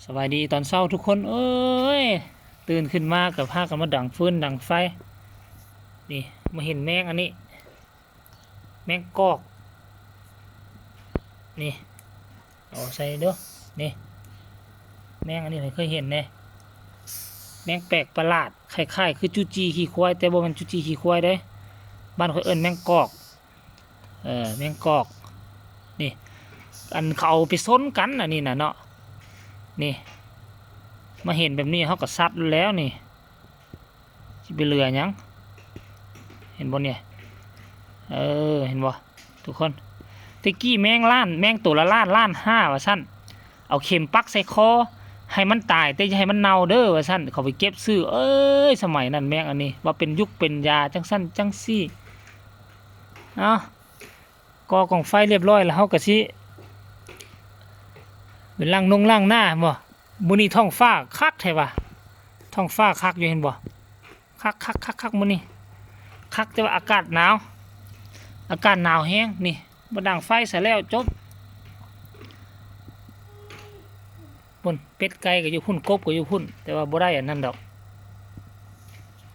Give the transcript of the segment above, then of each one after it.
ສະບາຍດີຕອນເຊົ້າທຸກຄົນເອີຍ ຕື່ນຂຶ້ນມາກໍພາກັນມາດັງຟືນດັງໄຟ. ນີ້ ມາເຫັນແມງອັນນີ້ ແມງກອກ ນີ້ ເອົາໃສ່ເດີ້ ນີ້ ແມງອັນນີ້ໃຜເຄີຍເຫັນແດ່? ແມງແປກປະຫຼາດ ຄ້າຍໆຄືຈູຈີ່ຂີ້ຄວາຍ ແຕ່ບໍ່ແມ່ນຈູຈີ່ຂີ້ຄວາຍເດ້ ບ້ານຂ້ອຍເອີ້ນແມງກອກ. ເອີ ແມງກອກ ນີ້ ອັນເຂົາເອົາໄປຊົນກັນ ອັນນີ້ນະເນາະ ນີ້ ມາເຫັນແບບນີ້ເຮົາກໍຊັດແລ້ວນີ້ ຊິໄປເຫຼືອຫຍັງ ເຫັນບໍ່ນີ້? ເອີ ເຫັນບໍ່ທຸກຄົນ? ແຕ່ກີ້ແມງລ້ານ ແມງໂຕລະລ້ານ ລ້ານຫ້າ ວ່າຊັ້ນ ເອົາເຂັມປັກໃສ່ຄໍໃຫ້ມັນຕາຍ ແຕ່ຢ່າໃຫ້ມັນເນົ່າເດີ ວ່າຊັ້ນ ເຂົາໄປເກັບຊື້. ເອີຍ ສະໄໝນັ້ນແມງອັນນີ້ ວ່າເປັນຍຸກເປັນຢາ ຈັ່ງຊັ້ນຈັ່ງຊີ້. ເອົາ ກໍ່ກອງໄຟລຽບຮ້ອຍແລ້ວ ເຮົາກໍຊິໄປລ້າງນົງລ້າງໜ້າແມ່ນບໍ່? ມື້ນີ້ທ້ອງຟ້າຄັກແທ້ວ່າ ທ້ອງຟ້າຄັກຢູ່ ເຫັນບໍ່? ຄັກໆໆໆ ມື້ນີ້ຄັກ ແຕ່ວ່າອາກາດໜາວ ອາກາດໜາວແຮງນີ້. ບໍ່ດັງໄຟໃສ່ແລ້ວຈົບ. ພຸ້ນ ເປັດໄກ່ກໍຢູ່ພຸ້ນ ກົບກໍຢູ່ພຸ້ນ ແຕ່ວ່າບໍ່ໄດ້ອັນນັ້ນດອກ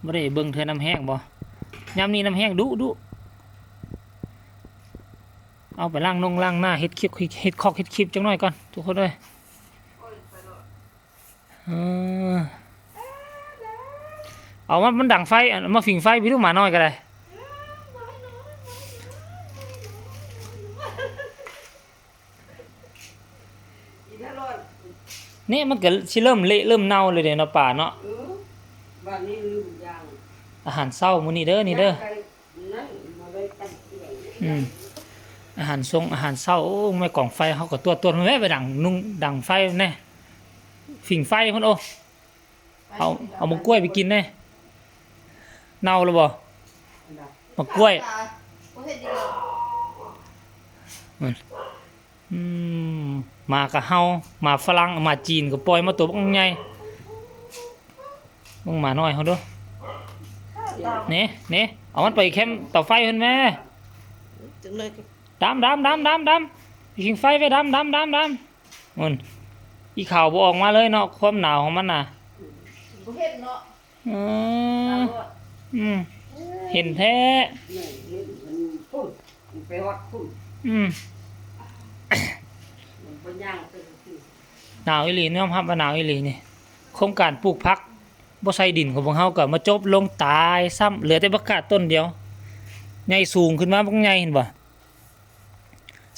ບໍ່ໄດ້ເບິ່ງເທື່ອນ້ຳແຫ້ງບໍ່. ຍາມນີ້ນ້ຳແຫ້ງດຸໆ. ເອົາໄປລ້າງນົງລ້າງໜ້າ ເຮັດຄລິບ ເຮັດຄອກເຮັດຄລິບຈັກໜ້ອຍກ່ອນທຸກຄົນເອີຍ. ເອີ ເອົາມາ ມັນດັງໄຟ ເອົາມາຜິງໄຟ ໄປດູໝານ້ອຍກໍໄດ້. ນີ້ມັນກໍຊິເລີ່ມເລະເລີ່ມເນົ່າແລ້ວເດ້ເນາະ ປາເນາະ. ເອີ ບາດນີ້ລືມຢ່າງ ອາຫານເຊົ້າມື້ນີ້ເດີ ນີ້ເດີ. ອືມ ອາຫານຊົງອາຫານເຊົ້າ. ໂອ້ ແມ່ກອງໄຟເຮົາກໍຕວດໆ ແມ່ໄປດັງນຸ່ງດັງໄຟແດ່ ຜິງໄຟພຸ້ນ. ໂອ້ ເອົາ ເອົາໝາກກ້ວຍໄປກິນແດ່. ເນົ່າແລ້ວບໍ່ ໝາກກ້ວຍ? ອືມ ໝາກະເຫົ່າ ໝາຝຣັ່ງ ໝາຈີນກໍປ່ອຍມາໂຕບັກໃຫຍ່. ເບິ່ງໝານ້ອຍເຮົາເດີ ເນ ເນ ເອົາມັນໄປແຄມເຕົາໄຟພຸ້ນແມ້. ດຳ ດຳ ດຳ ດຳ ດຳ ຜິງໄຟໄວ້ ດຳ ດຳ ດຳ ດຳ. ໂອ້ຍ ອີຂາວບໍ່ອອກມາເລີຍເນາະ ຄວາມໜາວຂອງມັນນະ. ບໍ່ເຫັນເນາະ. ເອີ ອືມ ເຫັນແທ້. ອືມ ໜາວອີ່ຫຼີ ຍອມຮັບວ່າໜາວອີ່ຫຼີນີ້. ໂຄງການປູກຜັກບໍ່ໃສ່ດິນຂອງພວກເຮົາກໍມາຈົບລົງຕາຍຊ້ຳ ເຫຼືອແຕ່ບັກກາດຕົ້ນດຽວ ໃຫຍ່ສູງຂຶ້ນມາບັກໃຫຍ່ ເຫັນບໍ່?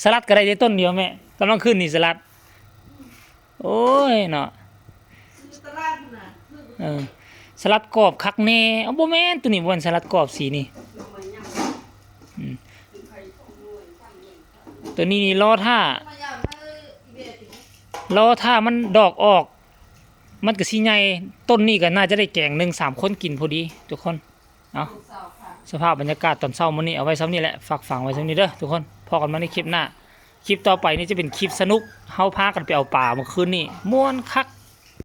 ສະຫຼັດກໍໄດ້ແຕ່ຕົ້ນດຽວແມ່ ກຳລັງຂຶ້ນນີ້ສະຫຼັດ. ໂອ້ຍເນາະ ເອີ ສະຫຼັດກອບຄັກແນ່. ເອົາ ບໍ່ແມ່ນ ໂຕນີ້ບໍ່ແມ່ນສະຫຼັດກອບ ສີນີ້. ອືມ ໂຕນີ້ນີ້ລໍຖ້າ ລໍຖ້າມັນດອກອອກ ມັນກໍຊິໃຫຍ່. ຕົ້ນນີ້ກໍໜ້າຈະໄດ້ແກງໜຶ່ງສາມຄົນກິນພໍດີທຸກຄົນ. ເອົາ ສະພາບບັນຍາກາດຕອນເຊົ້າມື້ນີ້ເອົາໄວ້ຊ່ຳນີ້ແຫຼະ ຝາກຝັງໄວ້ຊ່ຳນີ້ເດີທຸກຄົນ. ພໍ້ກັນໃໝ່ໃນຄລິບໜ້າ. ຄລິບຕໍ່ໄປນີ້ຈະເປັນຄລິບສະໜຸກ ເຮົາພາກັນໄປເອົາປາເມື່ອຄືນນີ້ ມ່ວນຄັກ